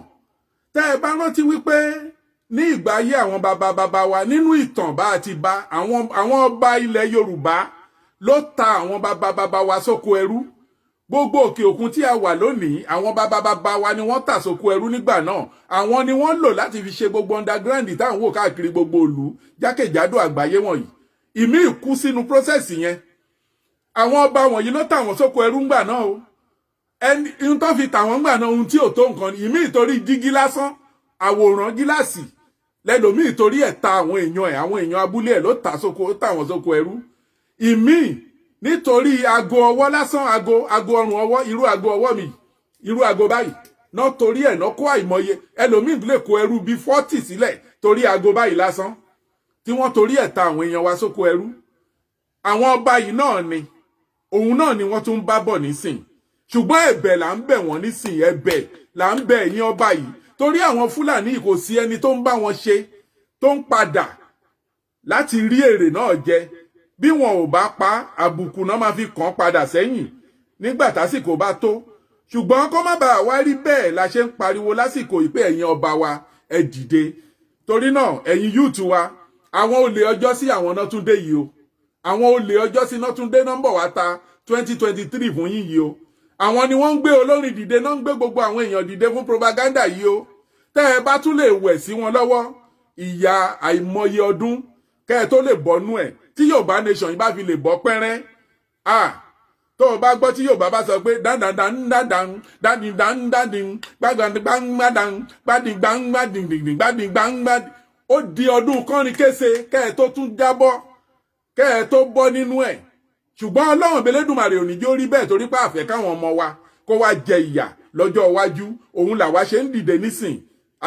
Tẹ́ ẹ bá rántí wípé ní ìgbà ayé àwọn bàbá bàbá wa, nínú ìtàn bá a ti bá àwọn ọba ilẹ̀ Yorùbá ló ta àwọn bàbá bàbá wa sóko ẹrú. Gbogbo òkè òkun tí a wà lónìí, àwọn bàbá bàbá wa ni wọ́n tà sóko ẹrú nígbà náà. Àwọn ni wọ́n lò láti fi ṣe gbogbo underground táwọn wò káàkiri gbogbo ìlú jákèjádò àgbáyé wọ̀nyí. Ìmí kú sínú process yẹn. Àwọn ọba wọ̀nyí ló tà wọ́n sóko ẹrú ńgbà náà o. Ẹni ohun tó fi tà wọ́n ńgbà náà, ohun tí ò tó nǹkan ni. Ìmí ìtorí dígí lásán, àwòrán gíláàsì lẹ́lòmíì torí ẹ̀ ta àwọn èèyàn ẹ̀, àwọn èèyàn abúlé ẹ̀ ló tà sóko, ó tà wọ́n sóko ẹrú. Ìmíì nítorí aago ọwọ́ lásán, aago ọrùn ọwọ́, irú aago ọwọ́ mi, irú aago báyìí náà, torí ẹ̀ náà kó àìmọye. Ẹlòmíì lè kó ẹrú bíi 40 sílẹ̀ torí aago báyìí lásán tí wọ́n torí ẹ̀ ta àwọn èèyàn wa sóko ẹrú. Àwọn ọba yìí náà ni, òun náà ni wọ́n tún ń bá bọ̀ nísìn. Ṣùgbọ́n ẹ̀bẹ̀ là ń bẹ̀ wọ́n nísìn, ẹ̀bẹ̀ là ń bẹ̀ ẹ̀yin ọba yìí, torí àwọn Fúlàní kò sí ẹni tó ń bá wọn ṣe tó ń padà láti rí èrè náà jẹ. Bí wọn ò bá pa, àbùkù náà máa fi kàn padà sẹ́yìn nígbà tásìkò bá tó. Ṣùgbọ́n kó má bàa wá rí bẹ́ẹ̀ la ṣe ń pariwo lásìkò ìpè, ẹ̀yin ọba wa, ẹ dìde. Torí náà, ẹ̀yin youth wa, àwọn olè ọjọ́ sí, àwọn náà tún dé yìí o. Àwọn olè ọjọ́ sí náà tún dé, nọ́mbà wa ta 2023 fún yín yìí o. Àwọn ni wọ́n ń gbé olórin dìde náà, ń gbé gbogbo àwọn èèyàn dìde fún propaganda yìí o. Tẹ́ ẹ bá tún lè wẹ̀ sí wọn lọ́wọ́, ìyà àìmọye ọdún kẹ́ ẹ tó lè bọ́nú ẹ̀. Tí Yorùbá nation yìí bá fi lè bọ́ pẹ́rẹ́, ah, tó o bá gbọ́ tí Yorùbá bá sọ pé dandandan dandan dandan dandan gbàgbàgbàgbàdàn gbàdìgbàgbàdìgbàdìgbàdìgbàgbàdì, ó di ọdún kọrin kése kẹ́ ẹ tó tún jábọ́, kẹ́ ẹ tó bọ́ nínú ẹ̀. Ṣùgbọ́n Ọlọ́run Belédùmarè ò ní jó rí bẹ́ẹ̀, torí pé àfẹ́ káwọn ọmọ wa kó wá jẹ ìyà lọ́jọ́ iwájú. Òun làwa ṣe ń dìde nísìn.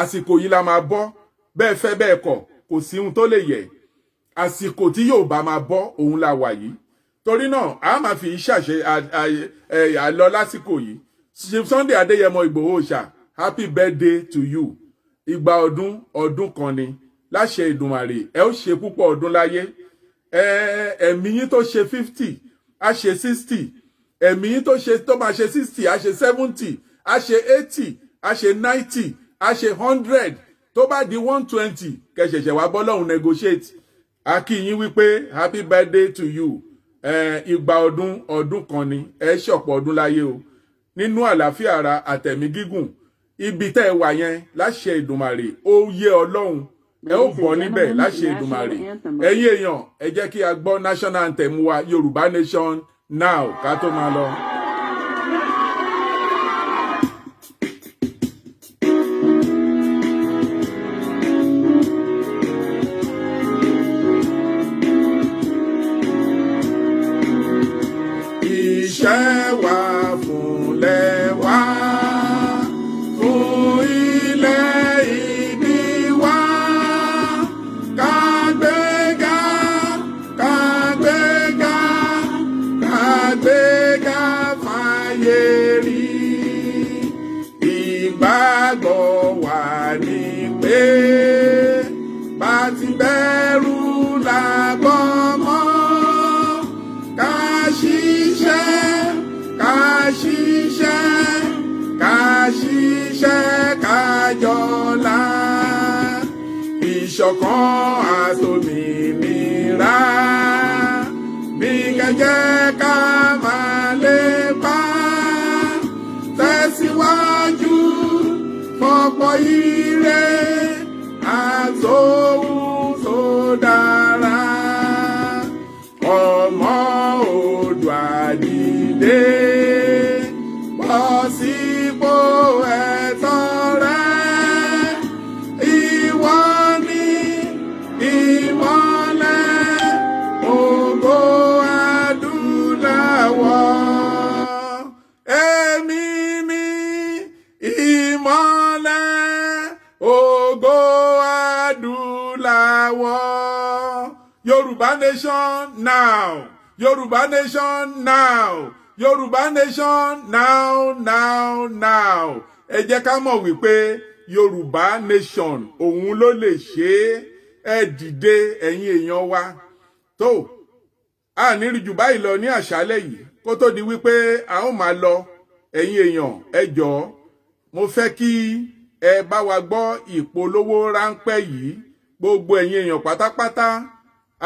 Àsìkò yìí la máa bọ́. Bẹ́ẹ̀ fẹ́ bẹ́ẹ̀ kọ̀, kò sí ohun tó lè yẹ. Àsìkò tí Yorùbá máa bọ́, òun la wà yìí. Torí náà, a máa fi ṣàṣe àlọ lásìkò yìí. Chief Sunday Adéyẹmọ Ìgbòho ṣá, happy birthday to you. Ìgbà ọdún ọdún kan ni. Láṣẹ Ìdùmarè, ẹ ó ṣe púpọ̀ ọdún láyé. Ẹ̀mí yín tó ṣe 50 á ṣe 60, ẹ̀mí yín tó ṣe tó máa ṣe 60 á ṣe 70, á ṣe 80, á ṣe 90, á ṣe 100. Tó bá di 120, kẹsẹ̀ṣẹ̀ wá bọ́ lọ́hùn negotiate. A kí yín wípé happy birthday to you. Ìgbà ọdún ọdún kan ni. Ẹ ṣọ̀pọ̀ ọdún láyé o, nínú àlàáfíà ara àtẹ̀mí gígùn. Ibi tẹ́ ẹ wà yẹn, láṣẹ Ìdùmarè, ó yé Ọlọ́run, ẹ ó bọ̀ níbẹ̀ láṣẹ Ìdùmarè. Ẹ̀yin èèyàn, ẹ jẹ́ kí a gbọ́ national anthem wa, Yorùbá nation now, ká tó máa lọ. Iṣẹ́ wa fúnlẹ̀ wa, fún ilẹ̀ ìbí wa. Kàgbéga, kàgbéga, kàgbéga fàyè rí. Ìgbàgbọ́ wa ni pé bá ti bẹ̀rù làbọ̀ mọ́. Ká ṣiṣẹ́, ká ṣiṣẹ́, ká ṣiṣẹ́, ká jọlá. Ìṣọ̀kan àtòmìnira bí kẹjẹ ká máa lépa. Tẹ̀síwájú fọ́pọ̀ ire àtòhun tó dára. Ọmọ Oòduà, dìde, bọ́ sípò ẹ̀tọ́ rẹ. Ìwọ ni ìmọ́lẹ̀ ògo adúláwọ̀. Èmi ni ìmọ́lẹ̀ ògo adúláwọ̀. Yorùbá nation now, Yorùbá nation now, Yorùbá nation now, now, now. Ẹ jẹ́ ká mọ̀ wípé Yorùbá nation òun ló lè ṣe é. Ẹ dìde, ẹ̀yin èèyàn wa. Tó A ní rí jù báyìí lọ ní àṣálẹ́ yìí. Kó tó di wípé a ó máa lọ, ẹ̀yin èèyàn, ẹ jọ̀ọ́, mo fẹ́ kí ẹ bá wa gbọ́ ìpolówó ráńpẹ́ yìí. Gbogbo ẹ̀yin èèyàn pátápátá,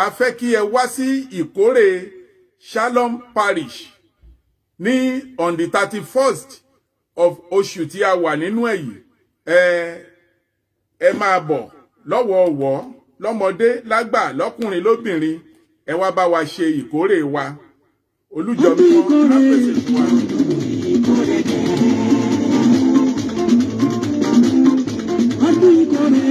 a fẹ́ kí ẹ wá sí ìkórè Shalom Parish ní on the 31st of oṣù tí a wà nínú ẹ̀ yìí. Ẹ máa bọ̀ lọ́wọ̀ọ̀wọ́, lọ́mọdé, lágbà, lọ́kùnrin, lóbìnrin. Ẹ wá bá wa ṣe ìkórè wa. Olújọ mímọ́ á pèsè fún wa. Ọdún ìkórè.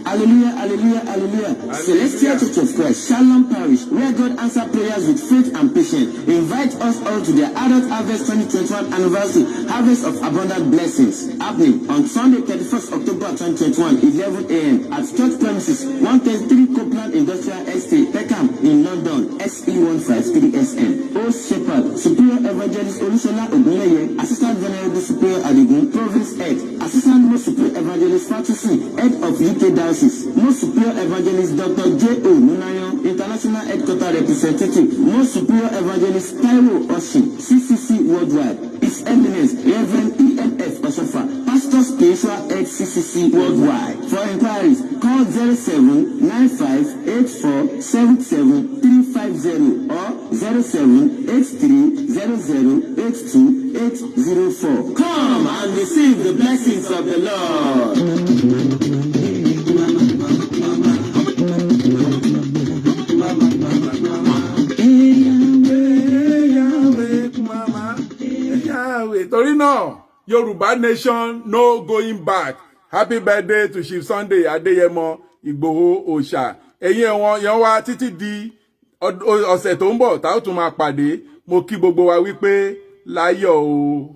Hallelujah, hallelujah, hallelujah. Celestial Church of Christ, Shalom Parish, where God answers prayers with faith and patience, invite us all to their Adult Harvest 2021 Anniversary, Harvest of Abundant Blessings, happening on Sunday, 31st October 2021, 11 a.m. at church premises, 133 Copeland Industrial Estate, Peckham, in London, SE153SN. Host Shepherd, Superior Evangelist Olusola Ogunleye, Assistant Venerable Superior Adigun, Province Head, Assistant Most Superior Evangelist Fatusi, Head of UK Diocese, Most Superior Evangelist Dr. J. O. Munayan, International Headquarter Representative, Most Superior Evangelist Taiwo Oshin, CCC Worldwide, His Eminence Reverend E.M.F. Osofa, Pastor Spiritual Head CCC Worldwide. For inquiries, call 07 95 84 77 350 or 07 83 00 82 804. Come and receive the blessings of the Lord. Yahweh, mama, Yahweh. Torí náà, Yorùbá nation, no going back. Happy birthday to Chief Sunday Adéyẹmọ Ìgbòho Òòṣà. Ẹ̀yin ẹ̀wọ̀n yẹn wá títí di ọ̀sẹ̀ tó ń bọ̀ tá ó tún máa pàdé. Mo kí gbogbo wa wípé láyọ̀ o.